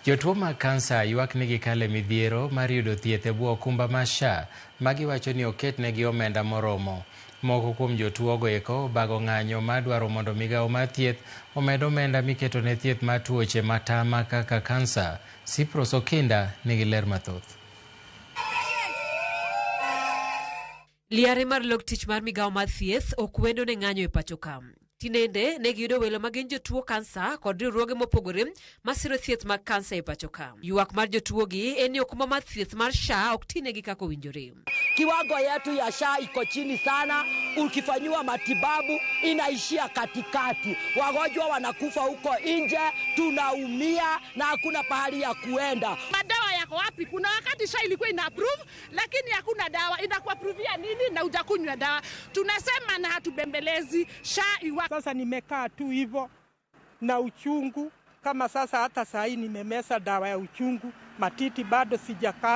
Jotuo mag kansa ywak ni gikale midhiero mar yudo thieth e bwo okumba mar SHA ma giwacho ni oketnegi omenda moromo. Moko kuom jotuogo eko obago ng'anyo mar dwaro mondo migawo mar thieth omed omenda miketo ne thieth mar tuoche matama kaka kansa. Cyprus Okinda nigi ler mathoth. Liare mar lok tich mar migawo mar thieth ok wendo ne ng'anyo e pacho ka. Tinende ne giyudo welo ma gin jotuo kansa kod riwruoge mopogore masiro thieth mag kansa e pacho ka. Ywak mar jotuogi en ni okumba mar thieth mar SHA ok tinegi kaka owinjore. Kiwango yetu ya SHA iko chini sana. Ukifanyiwa matibabu inaishia katikati, wagonjwa wanakufa huko nje, tunaumia na hakuna pahali ya kuenda. Madawa yako wapi? Kuna wakati SHA ilikuwa ina approve, lakini hakuna dawa. Inakuaprovia nini na hujakunywa dawa? Tunasema na hatubembelezi, SHA iwa. Sasa nimekaa tu hivyo na uchungu kama sasa, hata saa hii nimemeza dawa ya uchungu, matiti bado sijakata.